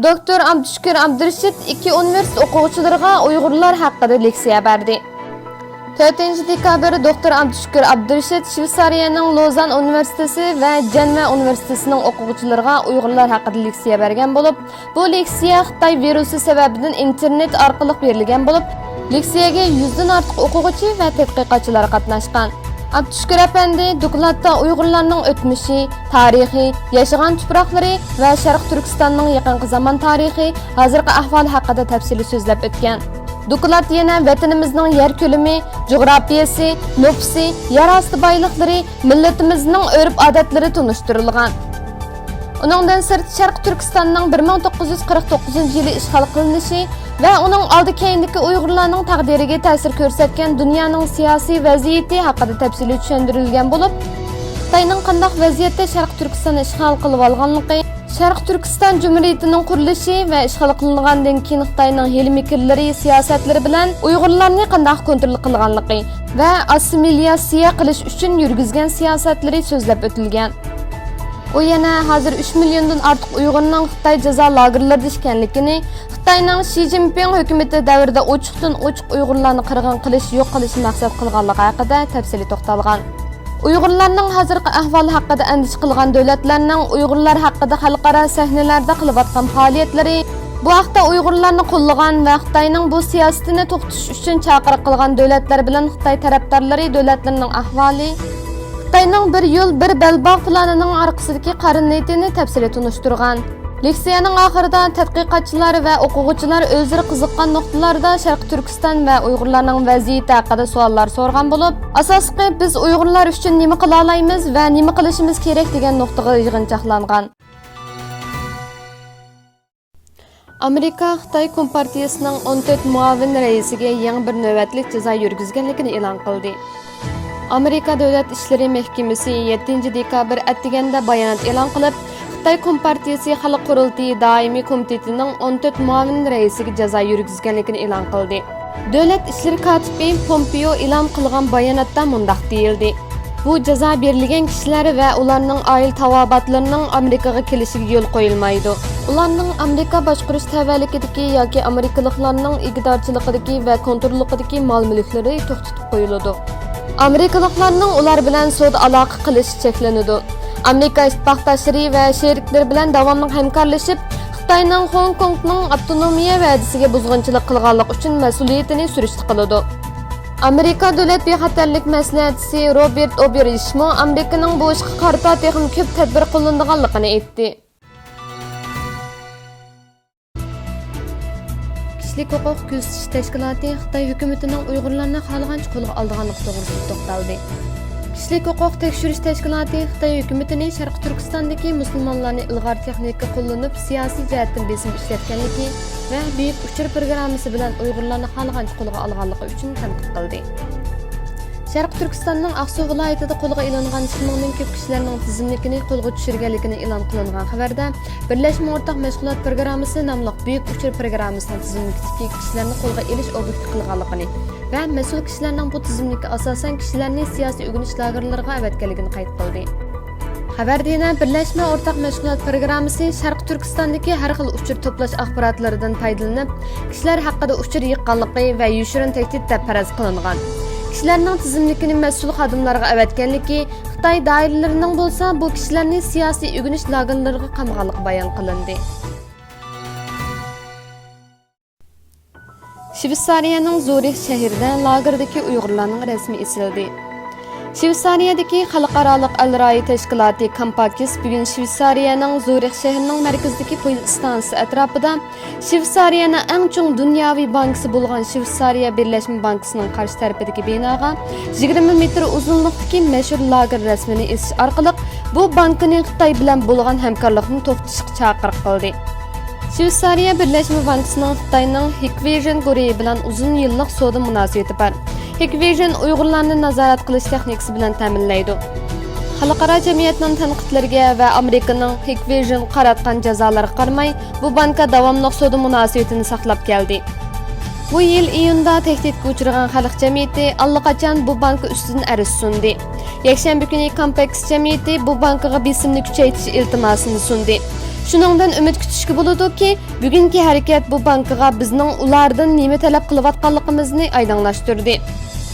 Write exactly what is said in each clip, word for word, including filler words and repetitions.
دوكتور ئابدۇشۈكۈر ئابدۇرېشىت ئىككى ئۇنىۋېرسىتېت ئوقۇغۇچىلىرىغا ئۇيغۇرلار ھەققىدە لېكسىيە بەردى. تۆتىنچى دېكابىر دوكتور ئابدۇشۈكۈر ئابدۇرېشىت شۋېتسارىيەنىڭ لوزان ئۇنىۋېرسىتېتى ۋە جەنۋە ئۇنىۋېرسىتېتىنىڭ ئوقۇغۇچىلىرىغا ئۇيغۇرلار ھەققىدە لېكسىيە بەرگەن بولۇپ، بۇ لېكسىيە خىتاي ۋىرۇسى سەۋەبىدىن ئىنتېرنېت ئارقىلىق بېرىلگەن بولۇپ، لېكسىيەگە يۈزدىن ئارتۇق ئوقۇغۇچى ۋە تەتقىقاتچىلار قاتناشقان. ئابدۇشۈكۈر ئەپەندى دوكلاتتا ئۇيغۇرلارنىڭ ئۆتمۈشى، تارىخى، ياشىغان تۇپراقلىرى ۋە شەرقىي تۈركىستاننىڭ يېقىنقى زامان تارىخى، ھازىرقى ئەھۋالى ھەققىدە تەپسىلىي سۆزلەپ ئۆتكەن. دوكلات يەنە ۋەتىنىمىزنىڭ يەر كۆلىمى، جۇغراپىيەسى، نوپۇسى، يەر ئاستى بايلىقلىرى، مىللىتىمىزنىڭ ئۆرپ-ئادەتلىرى تونۇشتۇرۇلغان. ئۇنىڭدىن سىرت، شەرقىي تۈركىستاننىڭ بىر مىڭ توققۇز يۈز قىرىق توققۇزىنچى يىلى ئىشغال قىلىنىشى ۋە ئۇنىڭ ئالدى كەينىدىكى ئۇيغۇرلارنىڭ تەقدىرىگە تەسىر كۆرسەتكەن دۇنيانىڭ سىياسىي ۋەزىيىتى ھەققىدە تەپسىلىي چۈشەندۈرۈلگەن بولۇپ، خىتاينىڭ قانداق ۋەزىيەتتە شەرقىي تۈركىستاننى ئىشغال قىلىۋالغانلىقى، شەرقىي تۈركىستان جۇمھۇرىيىتىنىڭ قۇرۇلۇشى ۋە ئىشغال قىلىنغاندىن كېيىن خىتاينىڭ ھىيلە-مىكىرلىرى، سىياسەتلىرى بىلەن ئۇيغۇرلارنى قانداق كونترول قىلغانلىقى ۋە ئاسسىمىلياتسىيە قىلىش ئۈچۈن يۈرگۈزگەن سىياسەتلىرى سۆزلەپ ئۆتۈلگەن. ئۇ يەنە ھازىر ئۈچ مىليوندىن ئارتۇق ئۇيغۇرنىڭ خىتاي جازا لاگېرلىرىدا ئىكەنلىكىنى، خىتاينىڭ شى جىنپىڭ ھۆكۈمىتى دەۋرىدە ئوچۇقتىن ئوچۇق ئۇيغۇرلارنى قىرغىن قىلىش، يوق قىلىشنى مەقسەت قىلغانلىقى ھەققىدە تەپسىلىي توختالغان. ئۇيغۇرلارنىڭ ھازىرقى ئەھۋالى ھەققىدە ئەندىشە قىلغان دۆلەتلەرنىڭ ئۇيغۇرلار ھەققىدە خەلقئارا سەھنىلەردە قىلىۋاتقان پائالىيەتلىرى، بۇ ھەقتە ئۇيغۇرلارنى قوللىغان ۋە خىتاينىڭ بۇ سىياسىتىنى توختىتىش ئۈچۈن چاقىرىق قىلغان دۆلەتلەر بىلەن خىتاي تەرەپدارلىرى دۆلەتلىرىنىڭ ئەھۋالى، خىتاينىڭ بىر يول، بىر بەلباغ پىلانىنىڭ ئارقىسىدىكى قارا نىيىتىنى تەپسىلىي تونۇشتۇرغان. لېكسىيەنىڭ ئاخىرىدا تەتقىقاتچىلار ۋە ئوقۇغۇچىلار ئۆزلىرى قىزىققان نۇقتىلاردا شەرقىي تۈركىستان ۋە ئۇيغۇرلارنىڭ ۋەزىيىتى ھەققىدە سوئاللار سورىغان بولۇپ، ئاساسلىقى بىز ئۇيغۇرلار ئۈچۈن نېمە قىلالايمىز ۋە نېمە قىلىشىمىز كېرەك دېگەن نۇقتىغا يىغىنچاقلانغان. ئامېرىكا خىتاي كومپارتىيىسىنىڭ ئون تۆت مۇئاۋىن رەئىسىگە يېڭى بىر نۆۋەتلىك جازا يۈرگۈزگەنلىكىنى ئېلان قىلدى. ئامېرىكا دۆلەت ئىشلىرى مەھكىمىسى يەتتىنچى دېكابىر ئەتىگەندە بايانات ئېلان قىلىپ، خىتاي كومپارتىيىسى خەلق قۇرۇلتىيى دائىمىي كومىتېتىنىڭ ئون تۆت مۇئاۋىن رەئىسىگە جازا يۈرگۈزگەنلىكىنى ئېلان قىلدى. دۆلەت ئىشلىرى كاتىپى پومپېئو ئېلان قىلغان باياناتتا مۇنداق دېيىلدى: بۇ جازا بېرىلگەن كىشىلەر ۋە ئۇلارنىڭ ئائىلە تاۋابىئاتلىرىنىڭ ئامېرىكىغا كېلىشىگە يول قويۇلمايدۇ. ئۇلارنىڭ ئامېرىكا باشقۇرۇش تەۋەلىكىدىكى ياكى ئامېرىكىلىقلارنىڭ ئىگىدارچىلىقىدىكى ۋە كونتروللۇقىدىكى مال-مۈلۈكلىرى توختىتىپ قويۇلىدۇ. ئامېرىكىلىقلارنىڭ ئۇلار بىلەن سودا ئالاقە قىلىشى چەكلىنىدۇ. ئامېرىكا ئىتتىپاقداشلىرى ۋە شېرىكلىرى بىلەن داۋاملىق ھەمكارلىشىپ، خىتاينىڭ خوڭكوڭنىڭ ئاپتونومىيە ۋەدىسىگە بۇزغۇنچىلىق قىلغانلىقى ئۈچۈن مەسئۇلىيىتىنى سۈرۈشتە قىلىدۇ. ئامېرىكا دۆلەت بىخەتەرلىك مەسلىھەتچىسى روبېرت ئوبېرىشمۇ ئامېرىكىنىڭ بۇ ئىشقا قارىتا تېخىمۇ كۆپ تەدبىر قوللىنىدىغانلىقىنى ئېيتتى. كىشىلىك ھوقۇق كۆزىتىش تەشكىلاتى خىتاي ھۆكۈمىتىنىڭ ئۇيغۇرلارنى خالىغانچە قولغا ئالىدىغانلىقى توغرىسىدا توختالدى. كىشىلىك ھوقۇق تەكشۈرۈش تەشكىلاتى خىتاي ھۆكۈمىتىنى شەرقىي تۈركىستاندىكى مۇسۇلمانلارنى ئىلغار تېخنىكا قوللىنىپ، سىياسىي جەھەتتىن بېسىم ئىشلەتكەنلىكى ۋە بۈيۈك ئۇچۇر پىروگراممىسى بىلەن ئۇيغۇرلارنى خالىغانچە قولغا ئالغانلىقى ئۈچۈن تەنقىد قىلدى. شەرقىي تۈركىستاننىڭ ئاقسۇ ۋىلايىتىدا قولغا ئېلىنغان ئىككى مىڭدىن كۆپ كىشىلەرنىڭ تىزىملىكىنى قولغا چۈشۈرگەنلىكىنى ئېلان قىلىنغان خەۋەردە، بىرلەشمە ئورتاق مەشغۇلات پىروگراممىسى ناملىق بۈيۈك ئۇچۇر پىروگراممىسىنىڭ تىزىملىكىدىكى كىشىلەرنى قولغا ئېلىش ئوبيېكتى قىلغانلىقىنى ۋە مەسئۇل كىشىلەرنىڭ بۇ تىزىملىككە ئاساسەن كىشىلەرنى سىياسىي ئۆگىنىش لاگېرلىرىغا ئەۋەتكەنلىكىنى قەيت قىلدى. خەۋەردە يەنە بىرلەشمە ئورتاق مەشغۇلات پىروگراممىسى شەرقىي تۈركىستاندىكى ھەر خىل ئۇچۇر توپلاش ئاخباراتلىرىدىن پايدىلىنىپ، كىشىلەر ھەققىدە ئۇچۇر يىغقانلىقى ۋە يوشۇرۇن تەھدىت دەپ پەرەز قىلىنغان كىشىلەرنىڭ تىزىملىكىنى مەسئۇل خادىملارغا ئەۋەتكەنلىكى، خىتاي دائىرىلىرىنىڭ بولسا بۇ كىشىلەرنى سىياسىي ئۆگىنىش لاگېرلىرىغا قامىغانلىقى بايان قىلىندى. شۋېتسارىيەنىڭ زۇرىخ شەھىرىدە لاگېردىكى ئۇيغۇرلارنىڭ رەسىمى ئېسىلدى. شۋېتسارىيەدىكى خەلقئارالىق ئەل رايى تەشكىلاتى كامپاكىس بۈگۈن شۋېتسارىيەنىڭ زۇرىخ شەھىرىنىڭ مەركىزىدىكى پويىز ئىستانسىسى ئەتراپىدا شۋېتسارىيەنىڭ ئەڭ چوڭ دۇنياۋى بانكىسى بولغان شۋېتسارىيە بىرلەشمە بانكىسىنىڭ قارشى تەرىپىدىكى بىناغا يىگىرمە مېتىر ئۇزۇنلۇقتىكى مەشھۇر لاگېر رەسىمىنى ئېسىش ئارقىلىق، بۇ بانكىنى خىتاي بىلەن بولغان ھەمكارلىقنى توختىتىشقا چاقىرىق قىلدى. شۋېتسارىيە بىرلەشمە بانكىسىنىڭ خىتاينىڭ ھىكۋىژن گۇرۇھى بىلەن ئۇزۇن يىللىق سودا مۇناسىۋىتى بار. ھىكۋىژن ئۇيغۇرلارنى نازارەت قىلىش تېخنىكىسى بىلەن تەمىنلەيدۇ. خەلقئارا جەمئىيەتنىڭ تەنقىدلىرىگە ۋە ئامېرىكىنىڭ ھىكۋىژنغا قاراتقان جازالىرىغا قارىماي، بۇ بانكا داۋاملىق سودا مۇناسىۋىتىنى ساقلاپ كەلدى. بۇ يىل ئىيۇندا تەھدىتكە ئۇچرىغان خەلق جەمئىيىتى ئاللىقاچان بۇ بانكا ئۈستىدىن ئەرز سۇندى. يەكشەنبە كۈنى كامپاكس جەمئىيىتى بۇ بانكىغا بېسىمنى كۈچەيتىش ئىلتىماسىنى سۇندى. شۇنىڭدىن ئۈمىد كۈتۈشكە بولىدۇكى، بۈگۈنكى ھەرىكەت بۇ بانكىغا بىزنىڭ ئۇلاردىن نېمە تەلەپ قىلىۋاتقانلىقىمىزنى ئايدىڭلاشتۇردى.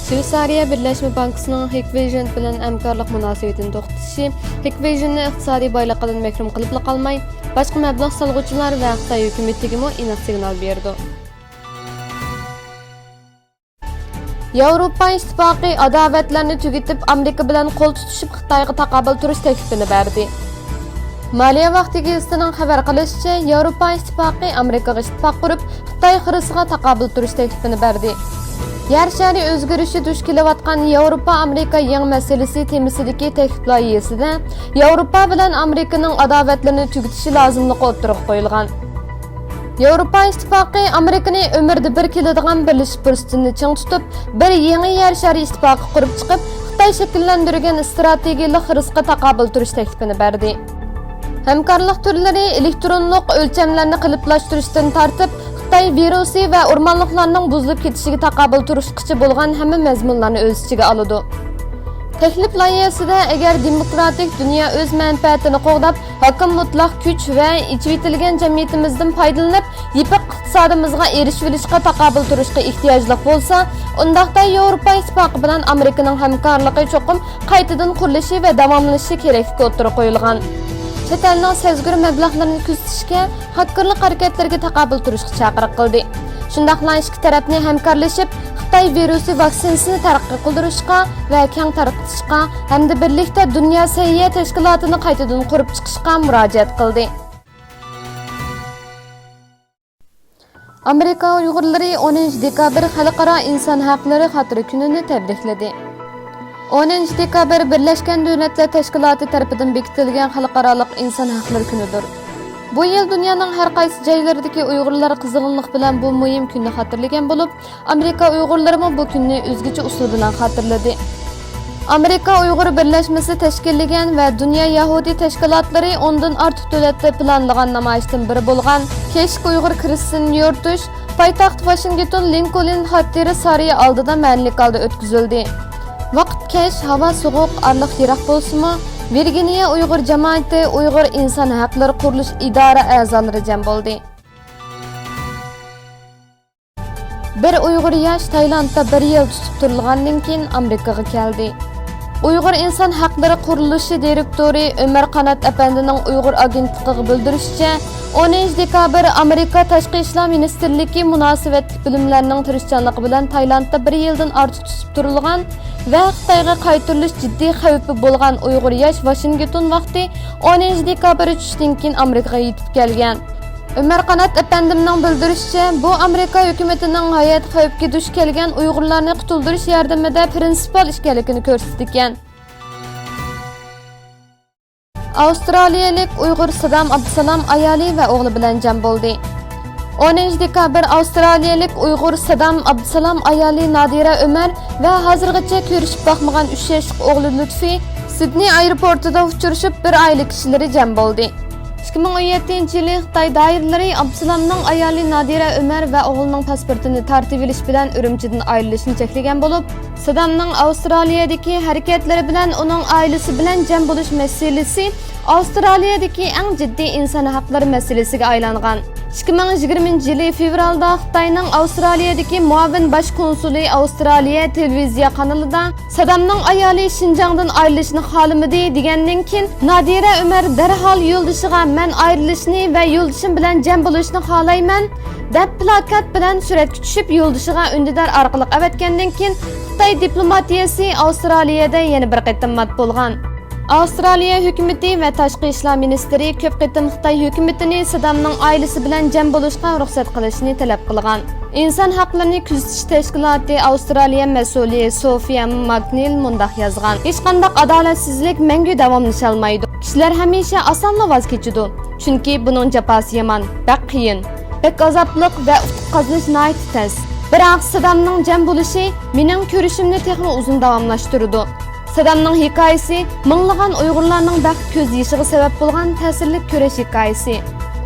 شۋېتسارىيە بىرلەشمە بانكىسىنىڭ ھىكۋىژن بىلەن ھەمكارلىق مۇناسىۋىتىنى توختىتىشى ھىكۋىژننى ئىقتىسادىي بايلىقىدىن مەھرۇم قىلىپلا قالماي، باشقا مەبلەغ سالغۇچىلار ۋە خىتاي ھۆكۈمىتىگىمۇ ئېنىق سىگنال بېرىدۇ. ياۋروپا ئىتتىپاقى ئاداۋەتلەرنى تۈگىتىپ، ئامېرىكا بىلەن قول تۇتۇشۇپ، خىتايغا تاقابىل تۇرۇش تەكلىپىنى بەردى. مالىيە ۋاقتى گېزىتىنىڭ خەۋەر قىلىشىچە، ياۋروپا ئىتتىپاقى ئامېرىكىغا ئىتتىپاق قۇرۇپ، خىتاي خىرىسىغا تاقابىل تۇرۇش تەكلىپىنى بەردى. يەر شارى ئۆزگىرىشى دۇچ كېلىۋاتقان ياۋروپا ئامېرىكا يېڭى مەسىلىسى تېمىسىدىكى تەكلىپ لايىھىسىدە ياۋروپا بىلەن ئامېرىكىنىڭ ئاداۋەتلىرىنى تۈگىتىشى لازىملىقى ئوتتۇرىغا قويۇلغان. ياۋروپا ئىتتىپاقى ئامېرىكىنى ئۆمرىدە بىر كېلىدىغان بىرلىشىش پۇرسىتىنى چىڭ تۇتۇپ، بىر يېڭى يەر شارى ئىتتىپاقى قۇرۇپ چىقىپ، خىتاي شەكىللەندۈرگەن ئىستراتېگىيەلىك خىرىسقا تاقابىل تۇرۇش تەكلىپىنى بەردى. ھەمكارلىق تۈرلىرى ئېلېكترونلۇق ئۆلچەملەرنى قېلىپلاشتۇرۇشتىن تارتىپ، خىتاي ۋىرۇسى ۋە ئورمانلىقلارنىڭ بۇزۇلۇپ كېتىشىگە تاقابىل تۇرۇشقىچە بولغان ھەممە مەزمۇنلارنى ئۆز ئىچىگە ئالىدۇ. تەكلىپ لايىھەسىدە، ئەگەر دېموكراتىك دۇنيا ئۆز مەنپەئەتىنى قوغداپ، ھاكىم مۇتلەق كۈچ ۋە ئېچىۋېتىلگەن جەمئىيىتىمىزدىن پايدىلىنىپ، يېپىق ئىقتىسادىمىزغا ئېرىشىۋېلىشقا تاقابىل تۇرۇشقا ئېھتىياجلىق بولسا، ئۇنداقتا ياۋروپا ئىتتىپاقى بىلەن ئامېرىكىنىڭ ھەمكارلىقى چوقۇم قايتىدىن قۇرۇلۇشى ۋە داۋاملىشىشى كېرەكلىكى ئوتتۇرىغا قويۇلغان. چەت ئەلنىڭ سەزگۈر مەبلەغلىرىنى كۆزىتىشكە، ھاككېرلىق ھەرىكەتلىرىگە تاقابىل تۇرۇشقا چاقىرىق قىلدى. شۇنداقلا ئىككى تەرەپنى ھەمكارلىشىپ، خىتاي ۋىرۇسى ۋاكسىنىسىنى تەرەققىي قىلدۇرۇشقا ۋە كەڭ تارقىتىشقا ھەمدە بىرلىكتە دۇنيا سەھىيە تەشكىلاتىنى قايتىدىن قۇرۇپ چىقىشقا مۇراجىئەت قىلدى. ئامېرىكا ئۇيغۇرلىرى ئونىنچى دېكابىر خەلقئارا ئىنسان ھەقلىرى خاتىرە كۈنىنى تەبرىكلىدى. ئونىنچى دېكابىر بىرلەشكەن دۆلەتلەر تەشكىلاتى تەرىپىدىن بېكىتىلگەن خەلقئارالىق ئىنسان ھەقلىرى كۈنىدۇر. بۇ يىل دۇنيانىڭ ھەر قايسى جايلىرىدىكى ئۇيغۇرلار قىزغىنلىق بىلەن بۇ مۇھىم كۈننى خاتىرىلىگەن بولۇپ، ئامېرىكا ئۇيغۇرلىرىمۇ بۇ كۈننى ئۆزگىچە ئۇسۇل بىلەن خاتىرىلىدى. ئامېرىكا ئۇيغۇر بىرلەشمىسى تەشكىللىگەن ۋە دۇنيا يەھۇدىي تەشكىلاتلىرى ئوندىن ئارتۇق دۆلەتتە پىلانلىغان نامايىشتىن بىرى بولغان كەچلىك ئۇيغۇر كىرىستىيىنىنى يورۇتۇش پايتەخت ۋاشىنگتون لىنكولن خاتىرە سارىيى ئالدىدا مەنىلىك ھالدا ئۆتكۈزۈلدى. ۋاقىت كەچ، ھاۋا سوغۇق، ئارىلىق يىراق بولسىمۇ، ۋىرگىنىيە ئۇيغۇر جامائىتى ئۇيغۇر ئىنسان ھەقلىرى قۇرۇلۇش ئىدارە ئەزالىرى جەم بولدى. بىر ئۇيغۇر ياش تايلاندتا بىر يىل تۇتۇپ تۇرۇلغاندىن كېيىن ئامېرىكىغا كەلدى. ئۇيغۇر ئىنسان ھەقلىرى قۇرۇلۇشى دىرېكتورى ئۆمەر قانات ئەپەندىنىڭ ئۇيغۇر ئاگېنتلىقىغا بىلدۈرۈشىچە، ئونىنچى دېكابىر ئامېرىكا تاشقى ئىشلار مىنىستىرلىكى مۇناسىۋەتلىك بۆلۈملەرنىڭ تىرىشچانلىقى بىلەن تايلاندتا بىر يىلدىن ئارتۇق تۇتۇپ تۇرۇلغان ۋە خىتايغا قايتۇرۇلۇش جىددىي خەۋپى بولغان ئۇيغۇر ياش ۋاشىنگتون ۋاقتى ئونىنچى دېكابىر چۈشتىن كېيىن ئامېرىكىغا يېتىپ كەلگەن. ئۆمەر قانات ئەپەندىمنىڭ بىلدۈرۈشىچە، بۇ ئامېرىكا ھۆكۈمىتىنىڭ ھايات خەۋپكە دۇچ كەلگەن ئۇيغۇرلارنى قۇتۇلدۇرۇش ياردىمىدە پرىنسىپال ئىكەنلىكىنى كۆرسىتىدىكەن. ئاۋسترالىيەلىك ئۇيغۇر سادام ئابدۇسالام ئايالى ۋە ئوغلى بىلەن جەم بولدى. ئونىنچى دېكابىر ئاۋسترالىيەلىك ئۇيغۇر سادام ئابدۇسالام ئايالى نادىرە ئۆمەر ۋە ھازىرغىچە كۆرۈشۈپ باقمىغان ئۈچ ياشلىق ئوغلى لۇتفى سىدنېي ئايروپورتىدا ئۇچرىشىپ، بىر ئائىلە كىشىلىرى جەم بولدى. ئىككى مىڭ ئون يەتتىنچى يىلى خىتاي دائىرىلىرى ئابدۇسالامنىڭ ئايالى نادىرە ئۆمەر ۋە ئوغلىنىڭ پاسپورتىنى تارتىۋېلىش بىلەن ئۈرۈمچىدىن ئايرىلىشىنى چەكلىگەن بولۇپ، سادامنىڭ ئاۋسترالىيەدىكى ھەرىكەتلىرى بىلەن ئۇنىڭ ئائىلىسى بىلەن جەم بولۇش مەسىلىسى ئاۋسترالىيەدىكى ئەڭ جىددىي ئىنسان ھەقلىرى مەسىلىسىگە ئايلانغان. ئىككى مىڭ يىگىرمىنچى يىلى فېۋرالدا خىتاينىڭ ئاۋسترالىيەدىكى مۇئاۋىن باش كونسۇلى ئاۋسترالىيە تېلېۋىزىيە قانىلىدا سادامنىڭ ئايالى شىنجاڭدىن ئايرىلىشنى خالىمىدى دېگەندىن كېيىن، نادىرە ئۆمەر دەرھال يولدىشىغا، مەن ئايرىلىشنى ۋە يولدىشىم بىلەن جەم بولۇشنى خالايمەن، دەپ پىلاكات بىلەن سۈرەتكە چۈشۈپ، يولدىشىغا ئۈندىدار ئارقىلىق ئەۋەتكەندىن كېيىن، خىتاي دىپلوماتىيەسى ئاۋسترالىيەدە يەنە بىر قېتىم مات بولغان. ئاۋسترالىيە ھۆكۈمىتى ۋە تاشقى ئىشلار مىنىستىرى كۆپ قېتىم خىتاي ھۆكۈمىتىنى سادامنىڭ ئائىلىسى بىلەن جەم بولۇشقا رۇخسەت قىلىشنى تەلەپ قىلغان. ئىنسان ھەقلىرىنى كۆزىتىش تەشكىلاتى ئاۋسترالىيە مەسئۇلى سوفىيا ماكنىل مۇنداق يازغان: «ھېچقانداق ئادالەتسىزلىك مەڭگۈ داۋاملىشالمايدۇ. كىشىلەر ھەمىشە ئاسانلا ۋاز كېچىدۇ، چۈنكى بۇنىڭ جاپاسى يامان، بەك قىيىن، بەك ئازابلىق ۋە ئۇتۇق قازىنىش ناھايىتى تەس. بىراق سادامنىڭ جەم بولۇشى مېنىڭ كۈرىشىمنى تېخىمۇ ئۇزۇن داۋاملاشتۇرىدۇ.» سادامنىڭ ھېكايىسى مىڭلىغان ئۇيغۇرلارنىڭ بەخت كۆز يېشىغا سەۋەب بولغان تەسىرلىك كۈرەش ھېكايىسى.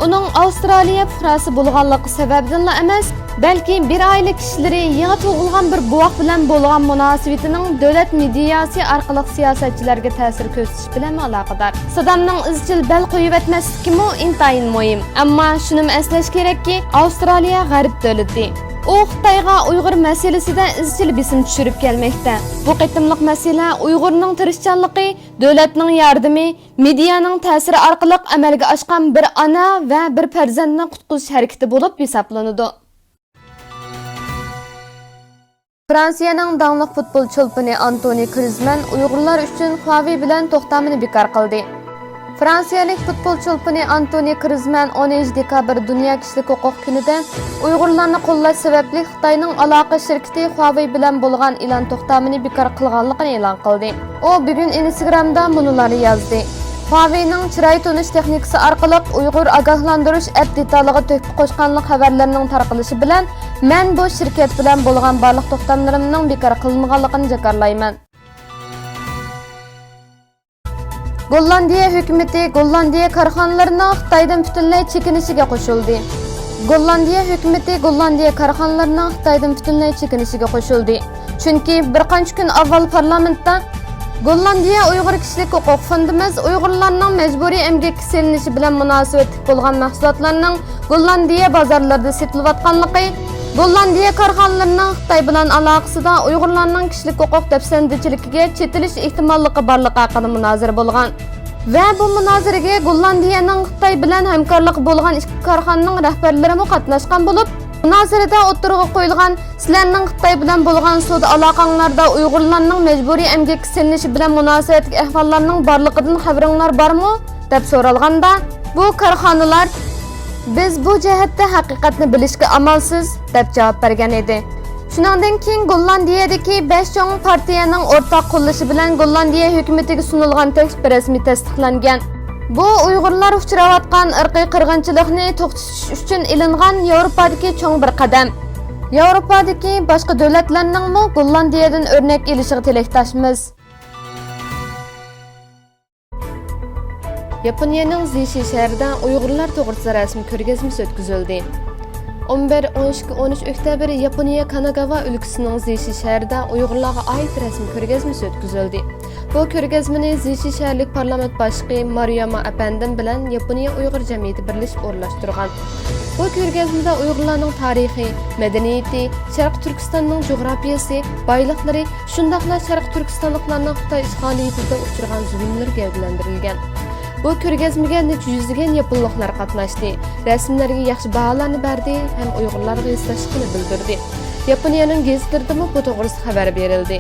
ئۇنىڭ ئاۋسترالىيە پۇقراسى بولغانلىقى سەۋەبىدىنلا ئەمەس، بەلكى بىر ئائىلە كىشىلىرى يېڭى تۇغۇلغان بىر بوۋاق بىلەن بولغان مۇناسىۋىتىنىڭ دۆلەت مېدىياسى ئارقىلىق سىياسەتچىلەرگە تەسىر كۆرسىتىش بىلەنمۇ ئالاقىدار. سادامنىڭ ئىزچىل بەل قويۇۋەتمەسلىكىمۇ ئىنتايىن مۇھىم. ئەمما شۇنىمۇ ئەسلەش كېرەككى، ئاۋسترالىيە غەرب دۆلىتى. ئۇ خىتايغا ئۇيغۇر مەسىلىسىدە ئىزچىل بېسىم چۈشۈرۈپ كەلمەكتە. بۇ قېتىملىق مەسىلە ئۇيغۇرنىڭ تىرىشچانلىقى، دۆلەتنىڭ ياردىمى، مېدىيانىڭ تەسىرى ئارقىلىق ئەمەلگە ئاشقان بىر ئانا ۋە بىر پەرزەنتنى قۇتقۇزۇش ھەرىكىتى بولۇپ ھېسابلىنىدۇ. فرانسىيەنىڭ داڭلىق فۇتبول چولپىنى ئانتونى گرىزمەن ئۇيغۇرلار ئۈچۈن خۇاۋېي بىلەن توختامىنى بىكار قىلدى. فرانسىيەلىك فۇتبول چولپىنى ئانتونى گرىزمەن ئونىنچى دېكابىر دۇنيا كىشىلىك ھوقۇق كۈنىدە ئۇيغۇرلارنى قوللاش سەۋەبلىك خىتاينىڭ ئالاقە شىركىتى خۇاۋېي بىلەن بولغان ئېلان توختامىنى بىكار قىلغانلىقىنى ئېلان قىلدى. ئۇ بۈگۈن ئىنستگرامدا مۇنۇلارنى يازدى: خۇاۋېينىڭ چىراي تونۇش تېخنىكىسى ئارقىلىق ئۇيغۇر ئاگاھلاندۇرۇش ئەپ دېتالىغا تۆھپە قوشقانلىق خەۋەرلىرىنىڭ تارقىلىشى بىلەن، مەن بۇ شىركەت بىلەن بولغان بارلىق توختاملىرىمنىڭ بىكار قىلىنغانلىقىنى جاكارلايمەن. گوللاندىيە ھۆكۈمىتى گوللاندىيە كارخانىلىرىنىڭ خىتايدىن پۈتۈنلەي چېكىنىشىگە قوشۇلدى. گوللاندىيە ھۆكۈمىتى گوللاندىيە كارخانىلىرىنىڭ خىتايدىن پۈتۈنلەي چېكىنىشىگە قوشۇلدى. چۈنكى بىر قانچە كۈن ئاۋۋال پارلامېنتتا گوللاندىيە ئۇيغۇر كىشىلىك ھوقۇق فوندىمىز ئۇيغۇرلارنىڭ مەجبۇرىي ئەمگەككە سېلىنىشى بىلەن مۇناسىۋەتلىك بولغان مەھسۇلاتلارنىڭ گوللاندىيە بازارلىرىدا سېتىلىۋاتقانلىقى، گوللاندىيە كارخانىلىرىنىڭ خىتاي بىلەن ئالاقىسىدا ئۇيغۇرلارنىڭ كىشىلىك ھوقۇق دەپسەندىچىلىكىگە چېتىلىش ئېھتىماللىقى بارلىقى ھەققىدە مۇنازىرە بولغان. ۋە بۇ مۇنازىرىگە گوللاندىيەنىڭ خىتاي بىلەن ھەمكارلىقى بولغان ئىككى كارخانىنىڭ رەھبەرلىرىمۇ قاتناشقان بولۇپ، مۇنازىرىدە ئوتتۇرىغا قويۇلغان، سىلەرنىڭ خىتاي بىلەن بولغان سودا ئالاقەڭلاردا ئۇيغۇرلارنىڭ مەجبۇرىي ئەمگەككە سېلىنىشى بىلەن مۇناسىۋەتلىك ئەھۋاللارنىڭ بارلىقىدىن خەۋىرىڭلار بارمۇ؟ دەپ سورالغاندا، بۇ كارخانىلار، بىز بۇ جەھەتتە ھەقىقەتنى بىلىشكە ئامالسىز، دەپ جاۋاب بەرگەن ئىدى. شۇنىڭدىن كېيىن گوللاندىيەدىكى بەش چوڭ پارتىيەنىڭ ئورتاق قوللىشى بىلەن گوللاندىيە ھۆكۈمىتىگە سۇنۇلغان تەكلىپ رەسمىي تەستىقلانغان. بۇ ئۇيغۇرلار ئۇچراۋاتقان ئىرقىي قىرغىنچىلىقنى توختىتىش ئۈچۈن ئېلىنغان ياۋروپادىكى چوڭ بىر قەدەم. ياۋروپادىكى باشقا دۆلەتلەرنىڭمۇ گوللاندىيەدىن ئۆرنەك ئېلىشىغا تىلەكداشمىز. ياپونىيەنىڭ زىشى شەھىرىدە ئۇيغۇرلار توغرىسىدا رەسىم كۆرگەزمىسى ئۆتكۈزۈلدى. ئون بىر، ئون ئىككى، ئون ئۈچ ئۆكتەبىر ياپونىيە كاناگاۋا ئۆلكىسىنىڭ زىشى شەھىرىدە ئۇيغۇرلارغا ئائىت رەسىم كۆرگەزمىسى ئۆتكۈزۈلدى. بۇ كۆرگەزمىنى زىشى شەھەرلىك پارلامېنت باشلىقى مارۇياما ئەپەندىم بىلەن ياپونىيە ئۇيغۇر جەمئىيىتى بىرلىشىپ ئورۇنلاشتۇرغان. بۇ كۆرگەزمىدە ئۇيغۇرلارنىڭ تارىخى، مەدەنىيىتى، شەرقىي تۈركىستاننىڭ جۇغراپىيەسى، بايلىقلىرى، شۇنداقلا شەرقىي تۈركىستانلىقلارنىڭ خىتاي ئىشغالىيىتىدە ئۇچرىغان زۇلۇملىرى گەۋدىلەندۈرۈلگەن. بۇ كۆرگەزمىگە نەچچە يۈزلىگەن ياپونلۇقلار قاتناشتى، رەسىملەرگە ياخشى باھالارنى بەردى ھەم ئۇيغۇرلارغا ھېسداشلىقىنى بىلدۈردى. ياپونىيەنىڭ گېزىتلىرىدىمۇ بۇ توغرىسىدا خەۋەر بېرىلدى.